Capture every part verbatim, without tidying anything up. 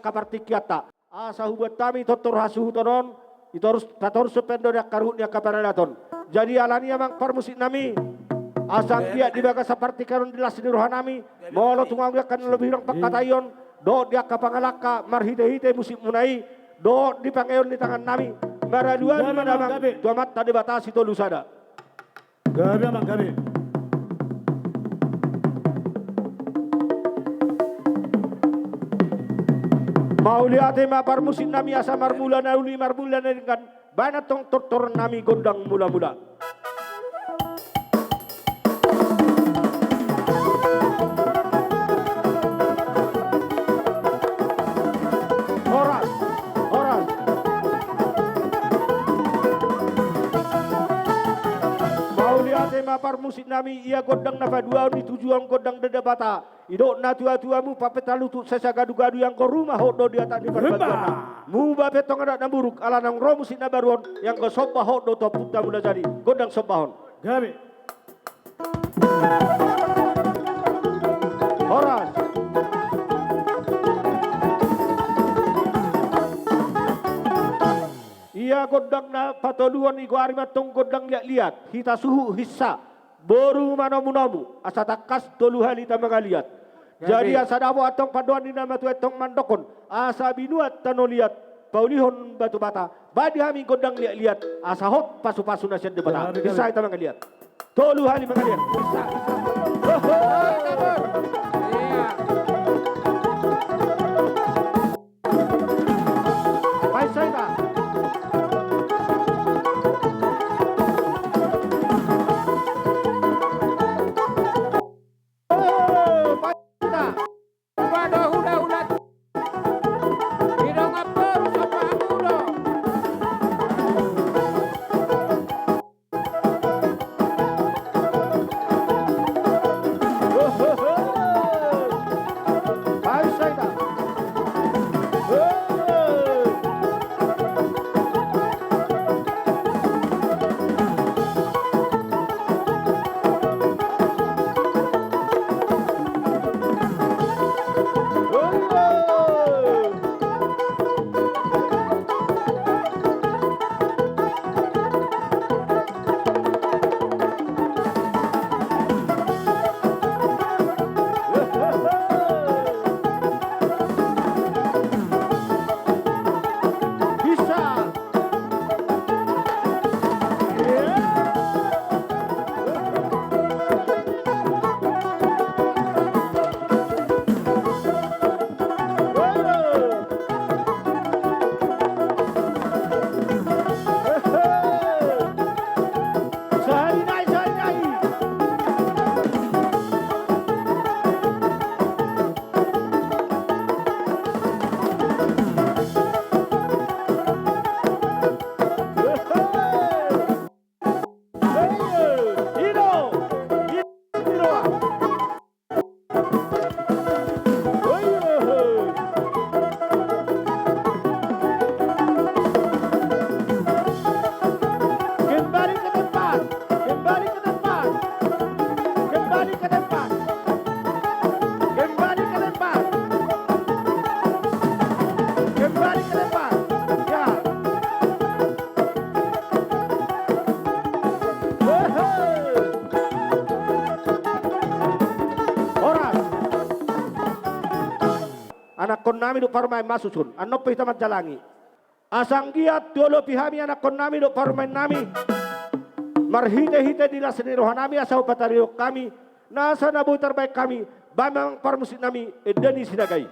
angka partingkianta. Asa hubuat hami tortor hasuhuton on, i torus, tatorushon pe do di angka ruhut ni angka paradaton. Jadi alani i amang parmusik nami, asa anggiat di bagasan partingkian on di las ni roha nami, molo tung adong di angka na lobi hurang pangkataion, dohot di angka pangalangka marhitehite musik muna i, dohot di pangaeon ni tangan nami, maralualu ma damang tu Amanta Debata Sitolusada. Gabe amang, gabe. Mauliate ma parmusik nami, asa marmula na uli marmula na denggan, baen antong tortor nami gondang mula-mula. Horas, horas. Mauliate ma parmusik nami, ia gondang na paduahon i tujuan gondang ni Debata. Didok na tua-tua, mupapet halumpang sai sagadu-gadu, ianggo ruma hot do di atas ni parbantuanna. Mupapet tong adat na buruk, ala naung ro musik na baru on, ianggo somba hot do tu Ompunta Mulajadi. Gondang sombahon. Gabe. Horas. Ia gondang na patoluhon i goari ma antong gondang liat-liat, hita suhut hinsa, boru manomu-nomu, asa tangkas tolu hali hita mangaliat. Jadi asa dapot antong pandohan ni na matua i antong mandokhon, asa binuat tano liat, paulihon batu bata, baen di hami gondang liat-liat, asa hot pasu-pasu na sian Debata. Bisa hita mangaliat. Tolu hali mangaliat. Bisa, bisa. Hoho. Iya. Paisa ita. Oh, paisa ita. Upa do hula-hula. Di dongan boru somba hamu do. Kembali ke tempat. Kembali ke tempat. Kembali ke tempat. Kembali ke tempat. Kembali ke tempat. Ya. Horas. Anakkon nami dohot parumaen ma susun. Annon pe hita manjalangi. Asa anggiat tuolopi hami anakkon nami dohot parumaen nami. Marhite-hite di las ni roha nami asa hupatarihon hami nasa na boi tarbaen hami, baen ma amang parmusik nami, ende ni Sinaga i.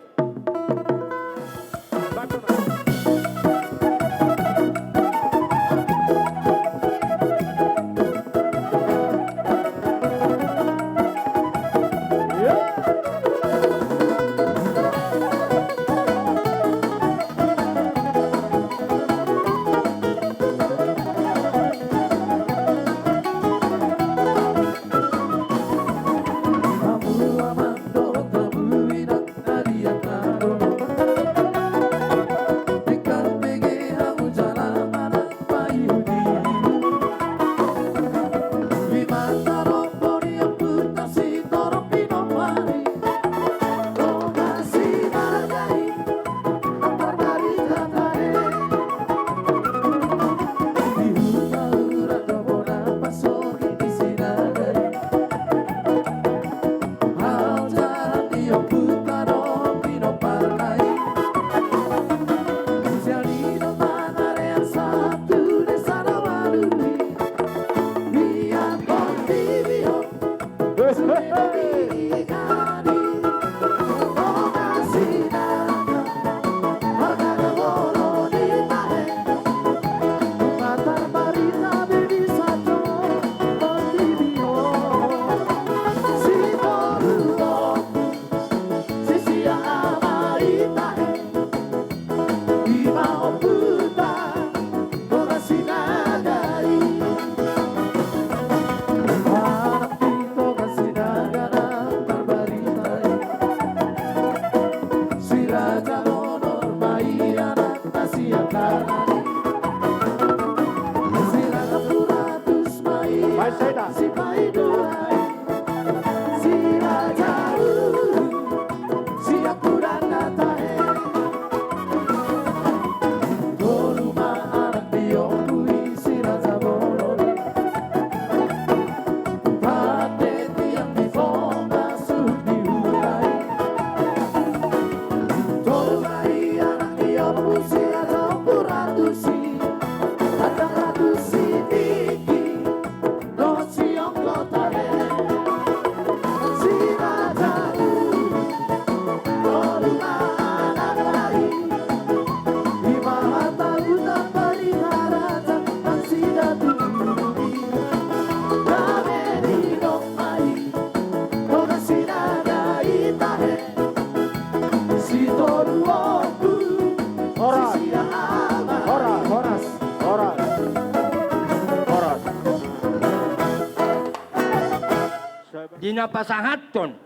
na pasahathon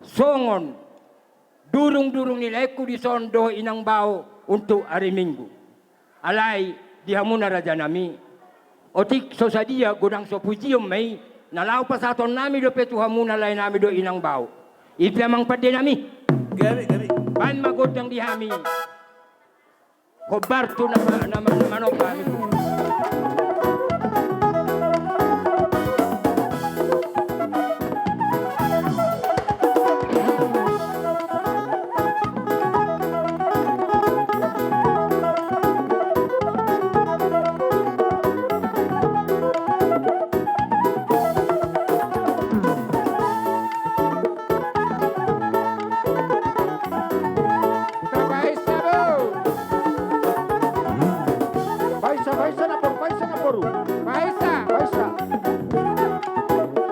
songon durung-durung ni laengku dison dohot inang bao untuk ari Minggu. Alai di hamuna rajanami, otik so sadia godang so pujion ma i, na laho pasahatonnami dope tu hamuna laenami dohot inang bao. I pe amang pandenami. Gabe, gabe. Baen ma gondang di hami. Hombar tu nama, nama, nama nopa. Baisa, baisa, namboru, baisa, namboru. Baisa. Baisa.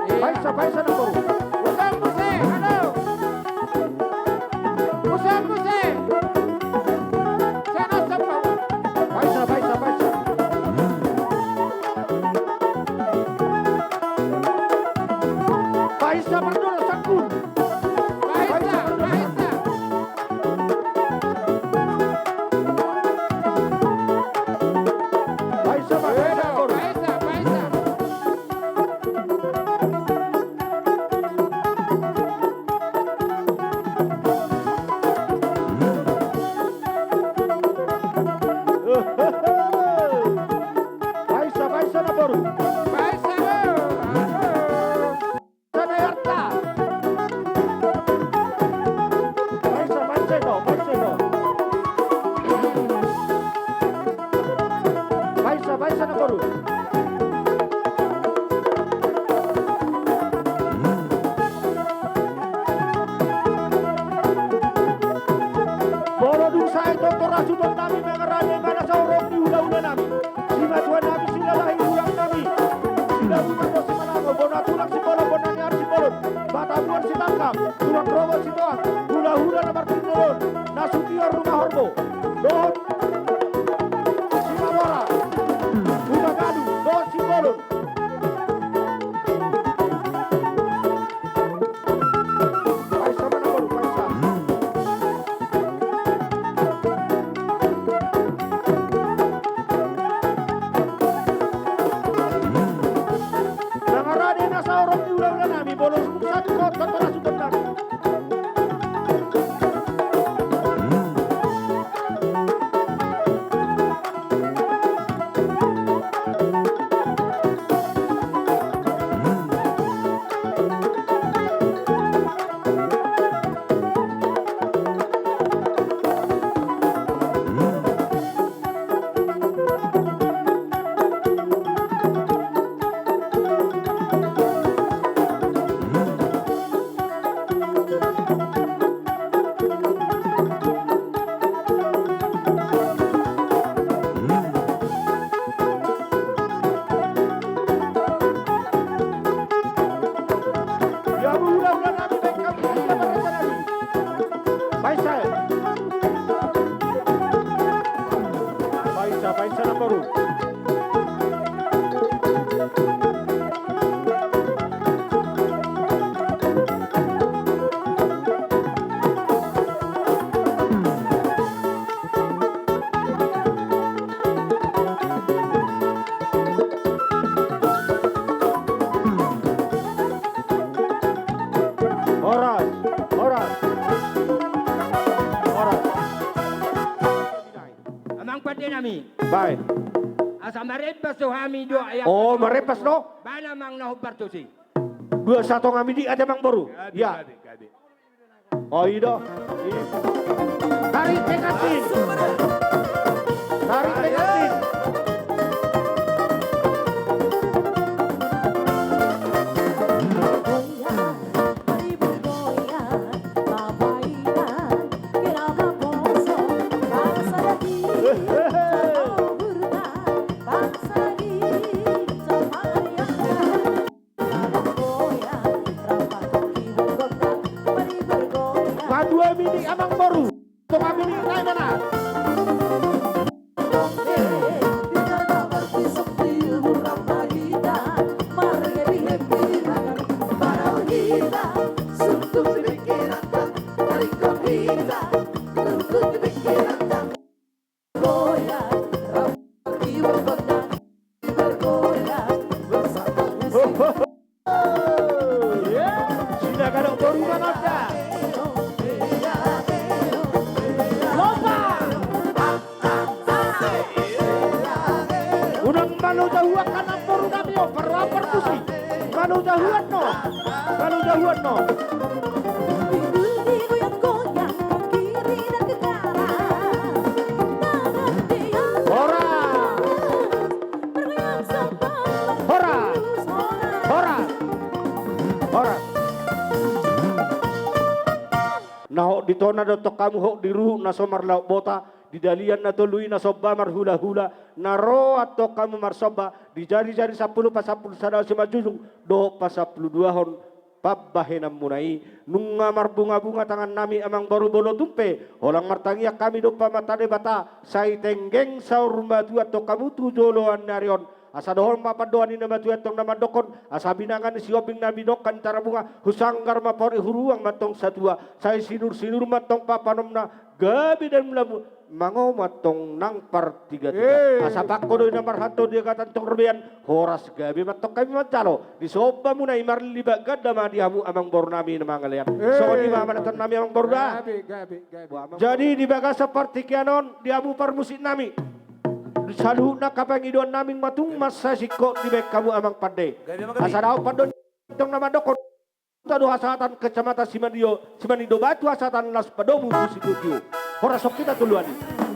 Iya. Baisa, baisa, namboru. Usang muse, halo. Usang muse. Sana sapa? Baisa, baisa, baisa. Baisa, pardol sangkun. Baisa, baisa. Baisa, baisa, baisa, baisa. Baisa, baisa, namboru. Baisa, namboru. Sana yarta. Baisa, baisa do, baisa do. Baisa, baisa, namboru. Molo dung sae do torasutonnami mangarade ma na saurung ni hula-hulanami. Simatuanami, silalahi tulangnami. Sidabukan do Simalango, bona tulang Simbolon, bona niar Simbolon. Batabuan Sitangkap, tulang rogo Sitoang, hula-hula na martinodohon, na sutior ruma horbo. Dohot Simamora, Hutagalu, dohot Simbolon. Baisa ma namboru, baisa. Mangarade na saurung ni hula-hulanami, molo dung sae do torasutonnami. Baisa. Baisa, baisa namboru. Horas, horas. Horas. Amang pandenami. Baen. Asa marempas do hami do ayam. Oh, marempas do? Baen amang na hombar tusi. Dua satonga midik ate amang boru. Gabe, ya. Gabe, gabe. Oh, i do. Tarik pengantin. Tarik pengantin. Madua midik amang boru. Tonga midik nai mana. Nang malo jahuan kan amboru nami on, parroan parmusi. Malo jahuan no. Malo jahuan no. Horas. Horas. Horas. Horas. Na hot di tona do tong hamu, hot di ruhut na so marlaok bota, di dalihan na tolu i na somba marhulahula, na ro antong hamu marsomba, di jarijari sampulu, pasampulu sada simanjujung, dohot pasampulu duahon pambahenanmuna i. Nunga marbungabunga tangannami amangboru Bolo Tumpe, holan martangiang hami do Amanta Debata, sai tenggeng saur matua antong hamu tu joloan ni ari on, asa dohot ma pandohan ni na matua antong na mandokkon, asa binanga ni Sihombing na binokkon Tarabunga, husanggar ma pori, huruang ma antong satua, sai sinursinur ma antong papanomna, gabe dan mulamu, mangomo antong nang partigatiga. Eh. Asa pangko do i na marhanto di agatan antong robean, horas gabe ma antong hami manjalo, di sombamuna i marlipat ganda ma di hamu amangboru nami na mangalean. Eh. Songon i ma amang nami amangboru da. Gabe, gabe, gabe. Jadi di bagasan partingkian on di hamu parmusik nami, saluhutna angka pangidoan nami ma tung mansai singkop dibaen hamu amang pande. Asa daong pandohan antong na mandokkon, Huta do hasahatan, Kecamatan Simanindo, Simanindo Batu hasahatan, laos padomu tu situtu. Horas, songon hita tolu an i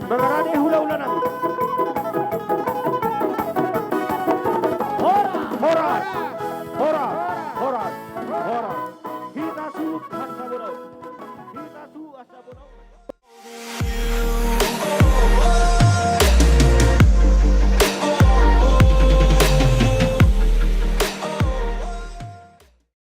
mangarade hulahula nami.